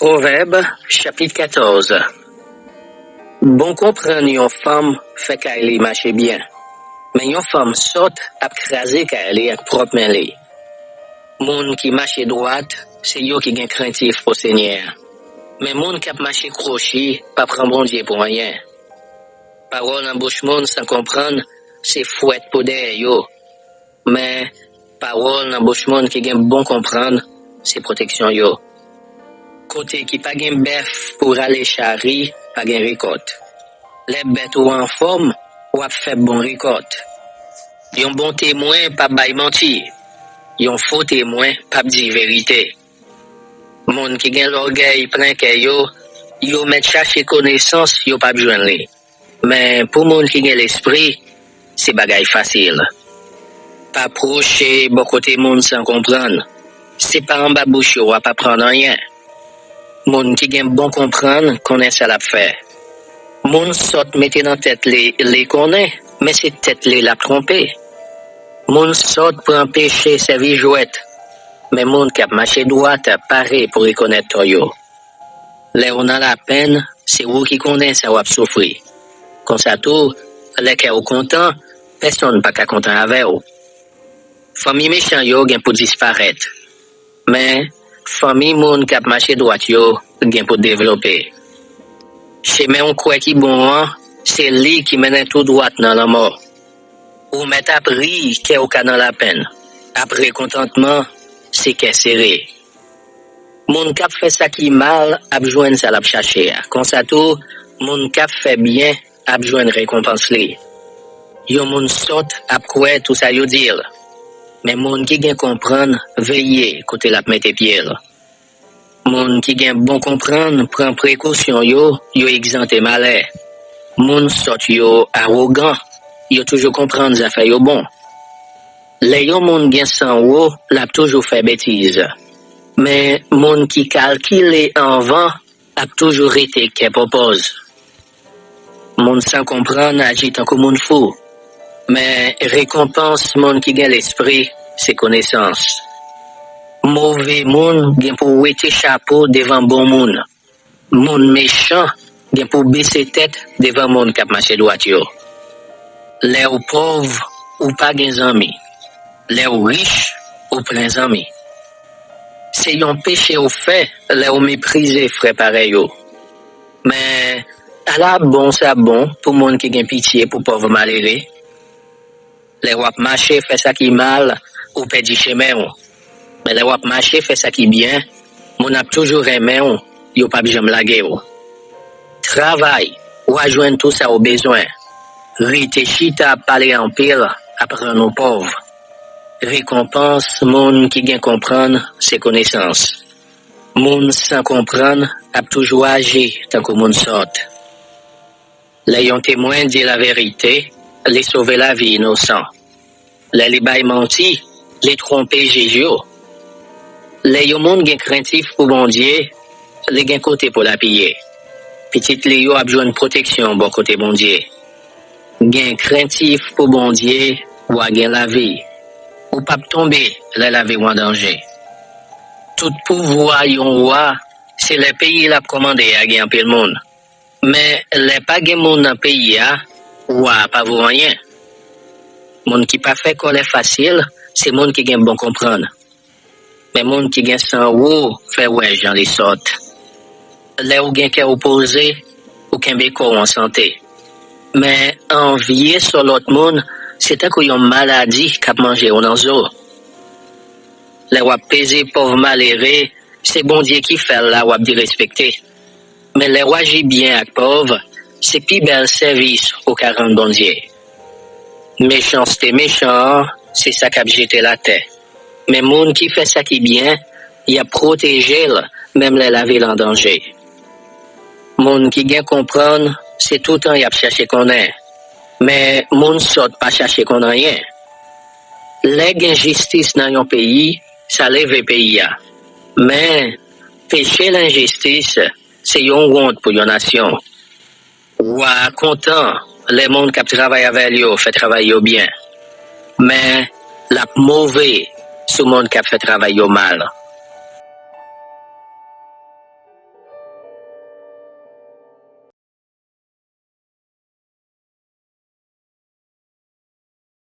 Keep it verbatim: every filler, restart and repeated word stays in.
Pwovèb, chapit katòz. Bon konprann yon fanm fè kay li mache byen, men yon fanm sòt ap kraze kay li ak pwòp men li. Moun ki mache dwat, se yo ki gen krentif pou Senyè a, men moun k ap mache kwochi pa pran Bondye pou anyen. Pawòl nan bouch moun san konprann se fwèt pou dèyè yo, men pawòl nan bouch moun ki gen bon konprann se pwoteksyon yo. Kote ki pa gen bèf pou rale chari, pa gen rekòt. Lè bèt ou anfòm, w ap fè bon rekòt. Yon bon temwen p ap bay manti. Yon fo temwen p ap di verite. Moun ki gen lògèy plen kè yo, yo mèt chache konesans, yo p ap jwenn li. Men pou moun ki gen lespri, se bagay fasil. Pa pwoche bò kote moun san konprann. Se pa anba bouch yo w ap aprann anyen. Moun ki gen bon konprann konnen sa l ap fè. Moun sòt mete nan tèt li, li konnen, men se tèt li l ap twonpe. Moun sòt pran peche sèvi jwèt, men moun k ap mache dwat pare pou rekonèt tò yo. Lè w nan lapenn, se ou ki konnen sa w ap soufri. Konsa tou, lè kè w kontan, pèsonn pa ka kontan avè w. Fanmi mechan yo gen pou disparèt, men fanmi moun k ap mache dwat yo gen pou devlope. Chemen w kwè ki bon an, se li ki mennen tou dwat nan lanmò. Ou mèt ap ri, kè w ka nan lapenn. Apre kontantman, se kè sere. Moun k ap fè sa ki mal ap jwenn sa l ap chache a. Konsa tou, moun k ap fè byen ap jwenn rekonpans li. Yon moun sòt ap kwè tou sa yo di l, men moun ki gen konprann veye kote l ap mete pye l. Moun ki gen bon konprann pran prekosyon yo, yo egzante malè. Moun sòt yo awogan, yo toujou konprann zafè yo bon. Lè yon moun gen san wo, l ap toujou fè betiz. Men moun ki kalkile anvan ap toujou rete kè pòpòz. Moun san konprann aji tankou moun fou, men rekonpans moun ki gen lespri se konesans. Move moun gen pou wete chapo devan bon moun. Moun mechan gen pou bese tèt devan moun k ap mache dwat yo. Lè w pòv, ou pa gen zanmi. Lè w rich, ou plen zanmi. Se yon peche w fè lè w meprize frè parèy ou. Men, ala bon sa bon pou moun ki gen pitye pou pòv malere. Lè w ap mache fè sa ki mal, ou pèdi chemen w. Men lè w ap mache fè sa ki byen, moun ap toujou renmen w, yo p ap janm lage w. Travay, w a jwenn tou sa w bezwen. Rete chita ap pale anpil ap rann ou pòv. Rekonpans moun ki gen konprann se konesans. Moun san konprann ap toujou aji tankou moun sòt. Lè yon temwen di laverite, li sove lavi inosan. Lè li bay manti, li twonpe jij yo. Lè yon moun gen krentif pou Bondye, li gen kote pou l apiye. Pitit li yo ap jwenn pwoteksyon bò kote Bondye. Gen krentif pou Bondye, w a gen lavi. Ou p ap tonbe lè lavi w an danje. Tout pouvwa yon wa, se lè peyi l ap kòmande a gen anpil moun. Men lè pa gen moun nan peyi a, wa a pa vo anyen. Moun ki pa fè kòlè fasil, se moun ki gen bon konprann. Men moun ki gen san wo fè wè jan li sòt. Lè w gen kè w poze, ou kenbe kò w an sante. Men anvye sò lòt moun, se tankou yon maladi k ap manje w nan zo. Lè w ap peze pòv malere, se Bondye ki fè l la w ap derespekte. Men lè w aji byen ak pòv, se pi bèl sèvis ou ka rann Bondye. Mechanste mechan an, se sa k ap jete l atè. Men moun ki fè sa ki byen, y ap pwoteje l, menm lè lavi l an danje. Moun ki gen konprann, se toutan y ap chache konnen. Men moun sòt pa chache konn anyen. Lè gen jistis nan yon peyi, sa leve peyi a. Men, peche lenjistis, se yon wont pou yon nasyon. Wa a kontan lè moun k ap travay avè l yo fè travay yo byen. Men, l ap move sou moun k ap fè travay yo mal.